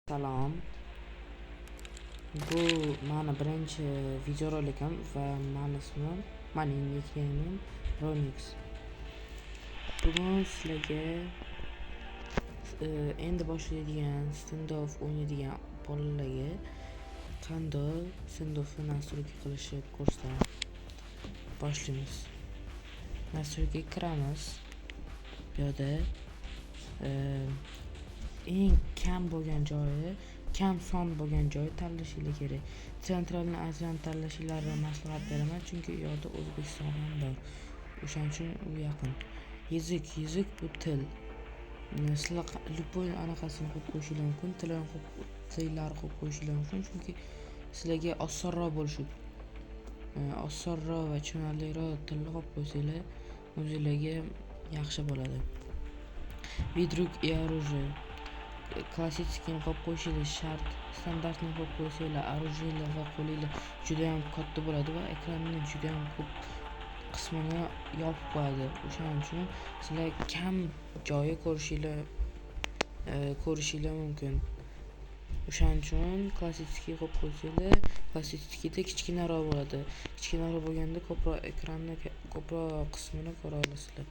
Salom. Bu mani birinchi videorolikim va mani ismim, mani nikneymim Ronix. Bugun sizlarga endi boshlaydigan Standoff o'ynaydigan bolalarga qanday Standoffni настройка qilishni ko'rsataman. Boshlaymiz. Настройка ga kiramiz. Bu yerda eng kam bo'lgan joyi, kam son bo'lgan joyi tanlashinglar kerak. Центральный Aziyani tanlashinglarni maslahat beraman, chunki u yoqda O'zbekiston ham bor. O'shaning uchun u yaqin. Язык, язык bu til. Sizlar любой anaqasini qo'yib qo'yishinglar mumkin, tilini qo'yib, tillar qo'yib qo'yishinglar mumkin, chunki sizlarga osonroq bo'lishi, osonroq va tushunarliroq tilni qo'yib qo'ysanglar, o'zinglarga yaxshi bo'ladi. Вид рук и оружие. Классический ni qo'yib qo'yishingiz shart. Standartni qo'yib qo'ysanglar, оружие lar va qo'linglar judayam katta bo'ladi va ekranni judayam ko'p qismini yopib qo'yadi. O'shaning uchun sizlar kam joyi ko'rishinglar mumkin. O'shaning uchun классический qo'yib qo'ysanglar, классический da kichkinaroq bo'ladi. Kichkinaroq bo'lganda ko'proq ekranni ko'proq qismini ko'ra olasizlar.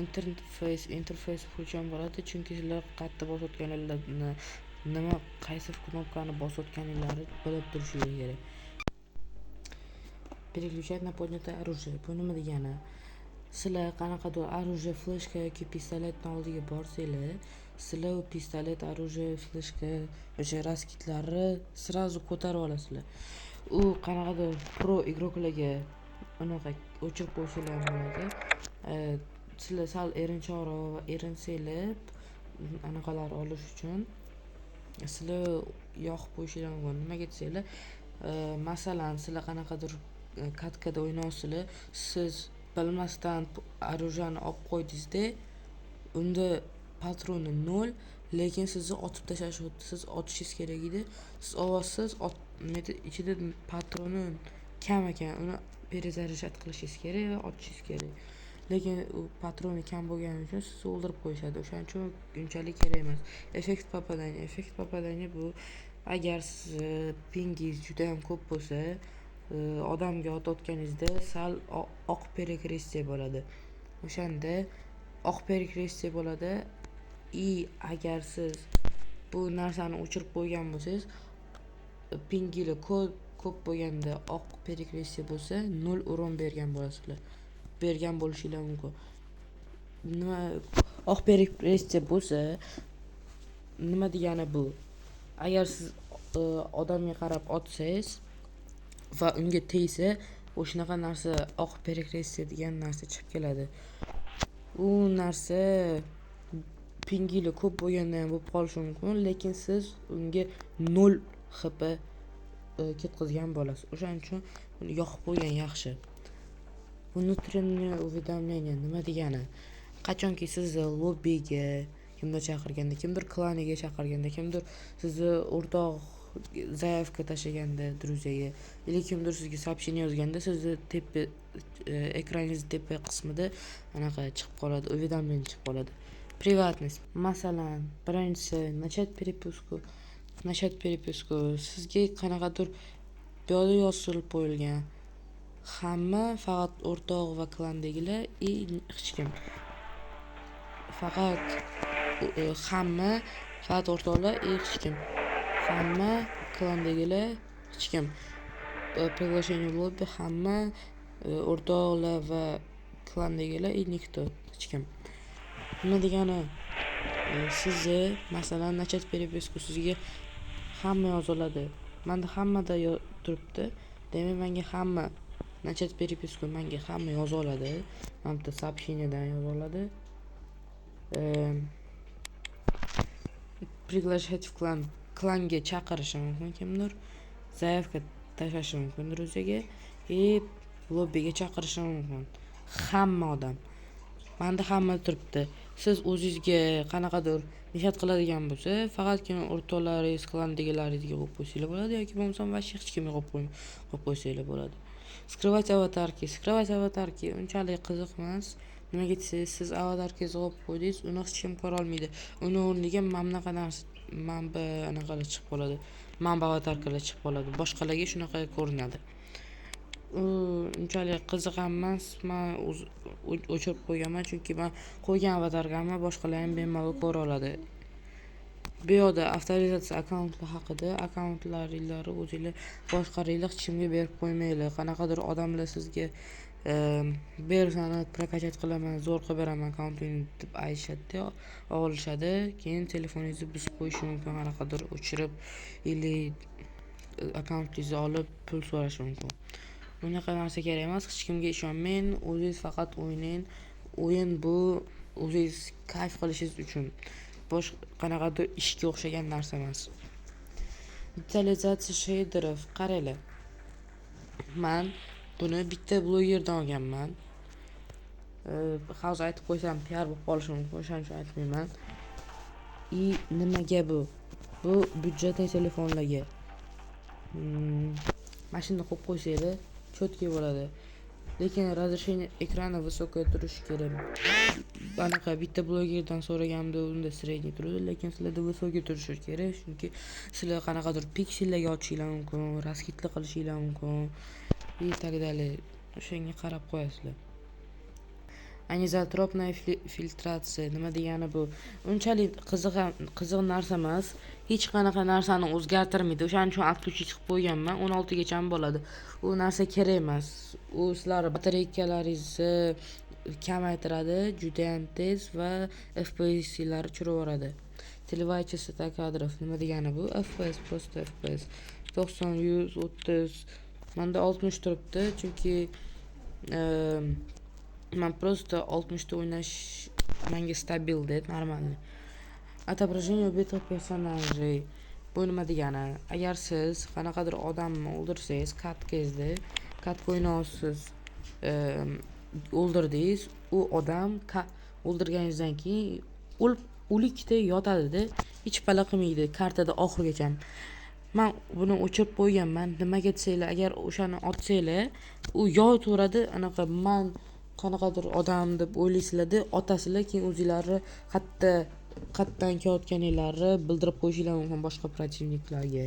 Interfeys, interfeys включен bo'ladi, chunki sizlar qayerda bosayotganinglarni, nima, qaysi knopkani bosayotganinglarni bilib turishinglar kerak. Переключать на поднятое оружие. Bu nima degani? Sizlar qanaqadir оружие, fleshka yoki pistoletni oldiga borsanglar, sizlar u pistolet, оружие, fleshka, o'sha раскид larni сразу ko'tarib olasizlar. U qanaqadir pro игрок larga unaqa o'chirib qo'ysanglar ham bo'ladi. Sizlar sal erinchoqroq va erinsanglar, anaqalar olish uchun sizlar yoqib qo'yishinglar mumkin. Nimaga desanglar, masalan, sizlar qanaqadir катка da o'ynayapsizlar, siz bilmasdan оружие ni olib qo'ydingizda, unda patroni nol, lekin sizni otib tashlashyapti. Siz otishingiz kerak edi. Siz olyapsiz, nima edi, ichida patroni kam ekan, uni перезаряжать qilishingiz kerak va otishingiz kerak. Lekin u patroni kam bo'lgani uchun sizni o'ldirib qo'yishadi. O'shaning uchun unchalik kerak emas. Эффект попадания. Эффект попадания bu agar sizni pingingiz judayam ko'p bo'lsa, odamga otayotganingizda sal oq перекрестие bo'ladi. O'shanda oq перекрестие bo'ladi. И agar siz bu narsani o'chirib qo'ygan bo'lsangiz, pingingiz ko'p bo'lganda oq перекрестие bo'lsa, nol урон bergan bo'lasizlar. Bergan bo'lishinglar mumkin. Nima oq перекрестие bo'lsa, nima degani bu? Agar siz odamga qarab otsangiz va unga tegsa, o'shanaqa narsa, oq перекрестие degan narsa chiqib keladi. U narsa pingingiz ko'p bo'lganda ham bo'lib qolishi mumkin, lekin siz unga nol HP ketkazgan bo'lasiz. O'shaning uchun uni yoqib qo'ygan yaxshi. Внутреннее уведомление nima degani? Qachonki sizni lobbiga kimdir chaqirganda, kimdir klaniga chaqirganda, kimdir sizni o'rtoq заявка tashlaganda друзья ga или kimdir sizga сообщение yozganda, sizni tepa ekraningizni tepa qismida anaqa chiqib qoladi, уведомление chiqib qoladi. Приватность. Masalan, birinchisi начать переписку. Начать переписку sizga qanaqadir bu yoqda yozilib qo'yilgan. Hamma, faqat o'rtoq va klandagilar и hech kim. Faqat hamma, faqat o'rtoqlar и hech kim. Hamma, klandagilar, hech kim. Приглашение в лобби hamma, o'rtoqlar va klandagilar и никто, hech kim. Nima degani? Sizni, masalan, начать переписку sizga hamma yoza oladi. Manda hammada turibdi. Demak, menga hamma начать переписку menga hamma yoza oladi. Mana bitta сообщение dan yoza oladi. Приглашать в клан, klanga chaqirishi mumkin kimdir. Заявка tashlashi mumkin друзья ga и lobbiga chaqirishi mumkin. Hamma odam. Manda hamma turibdi. Siz o'zingizga qanaqadir мешать qiladigan bo'lsa, faqatgina o'rtoqlaringiz, klandagilaringizga qo'yib qo'ysanglar bo'ladi yoki bo'lmasam вообще hech kimga qo'yib qo'ysanglar bo'ladi. Скрывать аватарки. Скрывать аватарки unchalik qiziq emas. Nimaga desangiz, siz avatarkangizni qo'yib qo'ydingiz, uni hech kim ko'ra olmaydi. Uni o'rniga mana bunaqa narsa Mana bu anaqalar chiqib qoladi. Mana bu аватарка lar chiqib qoladi. Boshqalarga shunaqa ko'rinadi. U unchalik qiziq ham emas. Man o'chirib qo'yganman, chunki man qo'ygan аватарка mni boshqalar ham bemalol ko'ra oladi. Bu yoqda avtorizatsiya akkauntlar haqida: akkauntlaringlarni o'zinglar boshqaringlar, hech kimga berib qo'ymanglar. Qanaqadir odamlar sizga "Ber, sani прокачать qilaman, zo'r qilib beraman akkauntingni", deb aytishadi, olishadi. Keyin telefoningizni buzib qo'yishi mumkin, qanaqadir o'chirib или akkauntingizni olib pul so'rashi mumkin. Bunaqa narsa kerak emas, hech kimga ishonmang, o'zingiz faqat o'ynang. O'yin bu o'zingiz kayf qilishingiz uchun. Boshqa qanaqadir ishga o'xshagan narsa emas. Детализация шейдеров, qaranglar. Man buni bitta blogerdan olganman. Hozir aytib qo'ysam, piar bo'lib qolishi mumkin, o'shaning uchun aytmayman. И nimaga bu? Bu бюджетный telefonlarga. Mana shuni qo'yib qo'ysanglar, четкий bo'ladi. Lekin разрешение экрана высокое turishi kerak. Anaqa bitta blogerdan so'raganimda, unda средний turadi, lekin sizlarda высокий turishi kerak, chunki sizlar qanaqadir piksellarga otishinglar mumkin, раскид lar qilishinglar mumkin и так далее. O'shanga qarab qo'yasizlar. Анизотропная фильтрация nima degani bu? Unchalik qiziq ham qiziq narsa emas. Hech qanaqa narsani o'zgartirmaydi. O'shaning uchun отключить qilib qo'yganman. 16 gacha bo'ladi. U narsa kerak emas. U sizlar batareykalaringizni kamaytiradi judayam tez va FPS'larni tushirib yuboradi. Целевая частота кадров nima degani bu? FPS, просто FPS. 90, 100, 30. Manda 60 turibdi, chunki man просто 60 ta o'ynash manga stabilda, нормальный. Отображение убитых персонажей. Bu nima degani? Agar siz qanaqadir odamni o'ldirsangiz, катка ngizda, катка o'ynayapsiz, o'ldirdingiz, u odam o'ldirganingizdan keyin o'lib, o'likdek yotadida, hech pala qilmaydi kartada oxirigacha. Man buni o'chirib qo'yganman. Nimaga desanglar, agar o'shani otsanglar, u yotaveradi, anaqa man qanaqadir odam deb o'ylaysizlarda, otasizlar, keyin o'zinglarni qayerda, qayerdan kelayotganinglarni bildirib qo'yishinglar mumkin boshqa противник larga.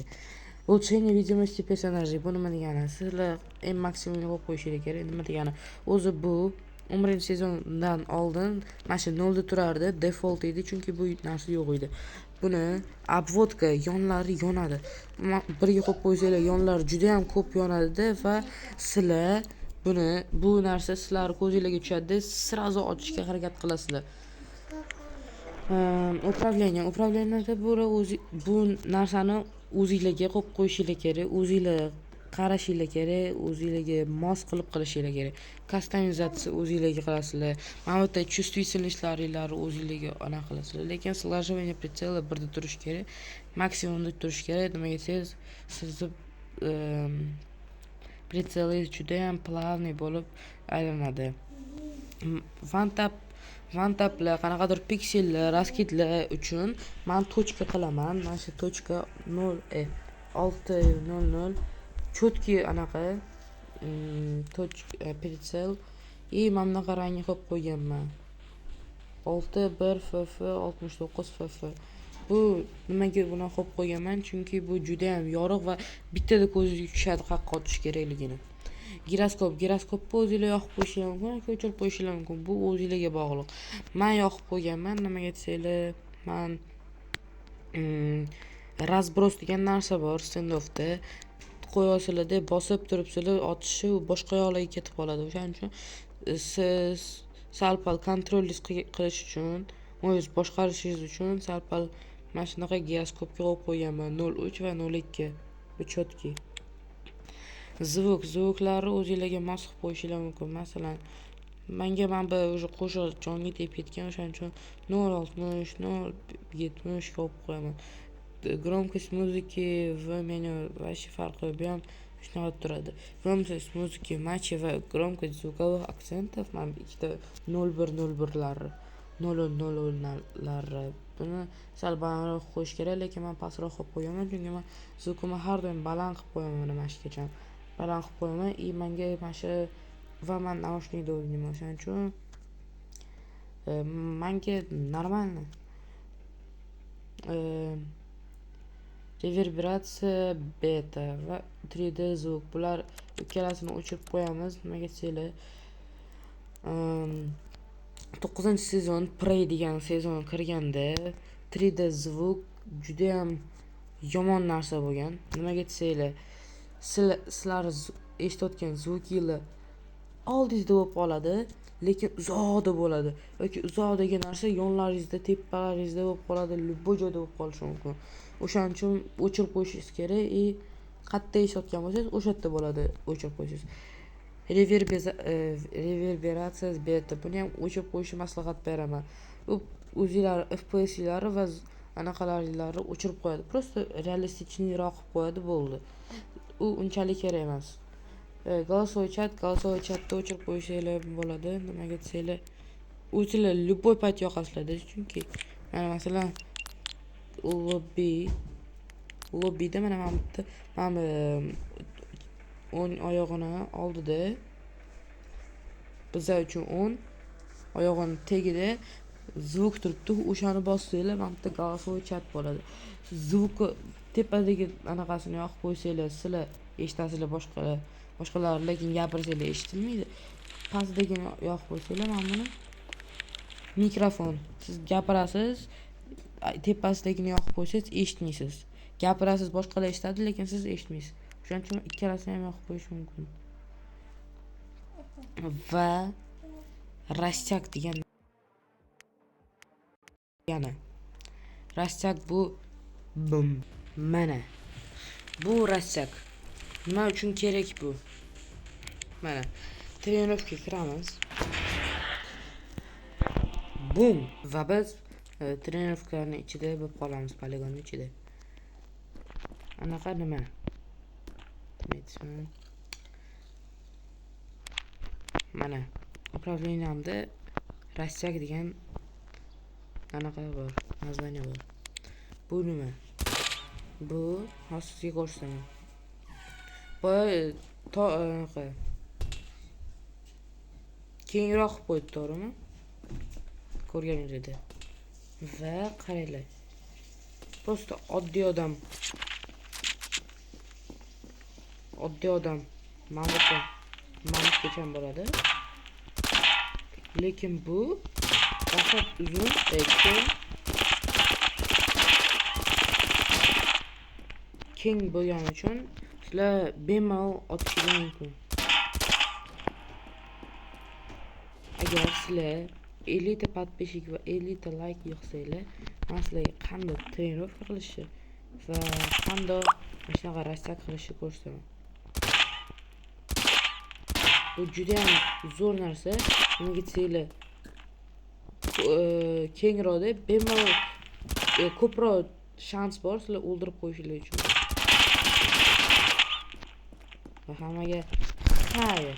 Улучшение видимости персонажей, bu nima degani? Sizlar eng maksimumni qo'yib qo'yishinglar kerak. Nima degani? O'zi bu 11-sezondan oldin mana shu nolda turardi, default edi, chunki bu narsa yo'q edi. Buni обводка, yonlari yonadi. Birga qo'yib qo'ysanglar, yonlari juda ham ko'p yonadida va sizlar buni, bu narsa sizlarni ko'zinglarga tushadida, сразу otishga harakat qilasizlar. Управление. Управление da bu o'zi, bu narsani o'zinglarga qo'yib qo'yishinglar kerak, o'zinglar qarashinglar kerak, o'zinglarga mos qilib qilishinglar kerak. Кастомизация o'zinglarga qilasizlar. Mana bu yerda чувствительность laringlarni o'zinglarga anaqa qilasizlar. Lekin слаживание прицела birda turishi kerak, maksimumda turishi kerak. Nimaga desangiz, sizni прицел ingiz judayam плавный bo'lib aylanadi. One tap, one taplar, qanaqadir piksellar, раскид lar uchun man точка qilaman. Mana shu точка nol olti nol nol, четкий anaqa точка прицел и mana bunaqa rangga qo'yib qo'yganman. 6 1 FF 69 FF. Bu nimaga bunaqa qo'yib qo'yganman? Chunki bu judayam yorug' va bittada ko'zingizga tushadi qayerqa otish kerakligini. Giroskop. Giroskopni o'zinglar yoqib qo'yishinglar mumkin yoki o'chirib qo'yishinglar mumkin. Bu o'zinglarga bog'liq. Man yoqib qo'yganman. Nimaga desanglar, man разброс degan narsa bor Standoffda. Qo'yasizlarda, bosib turibsizlar, otishi u boshqa yoqlarga ketib qoladi. O'shaning uchun siz sal pal контроль qilish uchun, o'zingiz boshqarishingiz uchun sal pal mana shunaqa giroskopga qo'yib qo'yganman, 0,3 va 0,2. Bu четкий. Звук. Звук larni o'zinglarga mos qilib qo'yishinglar mumkin. Masalan, manga mana bu уже qo'shiq jonga tegib ketgan, o'shaning uchun 0,60, 0,70 ga qo'yib qo'yaman. Громкость музыки в меню вообще farqi yo'q. Bu ham shunaqa turadi. Громкость музыки матча va громкость звуковых акцентов, mana bu ikkita 0,1, 0,1lari, 0,0 lari, buni sal balandroq qo'yish kerak, lekin man pastroq qo'yib qo'yganman, chunki man звук imni har doim baland qilib qo'yaman, mana shu gacha baland qilib qo'yaman и manga mana shu va man наушник da o'ynayman, o'shaning uchun manga нормально. Reverberatsiya beta va 3D звук. Bular ikkalasini o'chirib qo'yamiz. Nimaga desanglar, 9-sezon Prey degan sezon kirganda 3D звук juda ham yomon narsa bo'lgan. Nimaga desanglar, sizlar eshitayotgan звук inglar oldingizda bo'lib qoladi, lekin uzoqda bo'ladi yoki uzoqdagi narsa yonlaringizda, tepalaringizda bo'lib qoladi, любой joyda bo'lib qolishi mumkin. O'shaning uchun o'chirib qo'yishingiz kerak и qayerda eshitayotgan bo'lsangiz, o'sha yerda bo'ladi, o'chirib qo'ysangiz. Reverberatsiya beta, buni ham o'chirib qo'yishni maslahat beraman. U o'zinglar FPS'lari va anaqalaringlarni o'chirib qo'yadi. Просто реалистичный roq qilib qo'yadi, bo'ldi. U unchalik kerak emas. Голосовой chat, голосовой chatni o'chirib qo'ysanglar bo'ladi. Nimaga desanglar, o'zinglar любой payt yoqasizlarda, chunki mana masalan lobbida mana bu yerda mana bu o'ng oyog'ini oldida biza uchun o'ng oyog'ini tagida звук turibdi. O'shani bossanglar, mana bu yerda голосовой chat bo'ladi. Звук i tepadagi anaqasini yoqib qo'ysanglar, sizlar eshitasizlar, boshqalar, lekin gapirsanglar eshitilmaydi. Pastdagini yoqib qo'ysanglar, mana buni mikrofon. Siz gapirasiz, tepasidagini yoqib qo'ysangiz eshitmaysiz. Gapirasiz, boshqalar eshitadi, lekin siz eshitmaysiz. O'shaning uchun ikkalasini ham yoqib qo'yish mumkin. Va растяг degan yana. Растяг bu bum. Mana. Bu растяг. Nima uchun kerak bu? Mana. Тренировка kiramiz. Bum! Va biz тренировка ni ichida bo'lib qolamiz, poligonni ichida. Anaqa nima? Nima aytsam? Mana управление mda растяг degan anaqa bor, название bor. Bu nima? Bu hozir sizga ko'rsataman. Boya to anaqa kengroq qilib qo'ydi, to'g'rimi? Ko'rganingizdek. Va qaranglar. Просто oddiy odam. Oddiy odam mamutgacha bo'ladi. Lekin bu dahshat uzun, keng. Keng bo'lgani uchun sizlar bemalol otishingiz mumkin. Agar sizlar 50 ta подписчик va 50 ta like yig'sanglar, men sizlarga qanday тренировка qilishni va qanday shunaqa растяг qilishni ko'rsataman. Bu juda ham zo'r narsa. Nimaga desanglar, kengroqda bemalol ko'proq shans bor sizlar o'ldirib qo'yishinglar uchun. Va hammaga xayr.